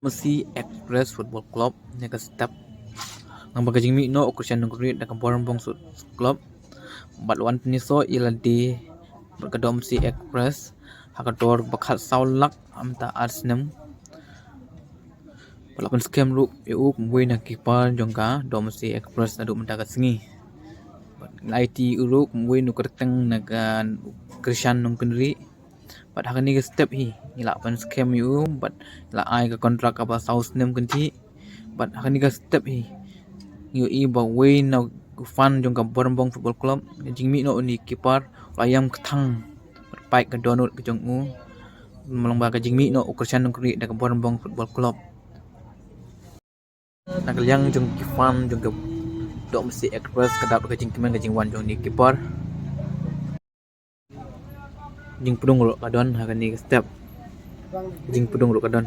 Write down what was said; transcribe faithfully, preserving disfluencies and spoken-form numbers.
Dohmasi Express Football Club na ka step. Nang ba ka jingmih noh u Christian Nongkynrih da ka Boirymbong Football Club. Bad wan pynïasoh ïa lade bad ka Dohmasi Express ha ka dor ba khatsaw lak mynta ar snem. Bad la pynskhem ruh ïa u kum uwei na keeper jong ka Dohmasi Express naduh mynta ka sngi. Bad la aiti ïa u ruh kum uwei na u kyrteng na ka Christian Nongkynrih. Bad ha kane ka step hi ngi la pynskhem ïa u bad la ai ka kontrak kaba saw snem kynthih. Bad ha kane ka step hi ngi ïohi ba uwei na u fan jong ka Boirymbong Football Club, ka jingmih noh une u keeper, u la ïam kthang bad pait ka dohnud ka jong u. Namar ba ka jingmih noh u Christian Nongkynrih da ka Boirymbong Football Club. Na ka liang jong ki fan jong ka Dohmasi Express, ka dap ka jingkmen ka jingwan jong une u keeper. Jingpdung ruh ka don ha kane ka step. Jingpdung ruh ka don.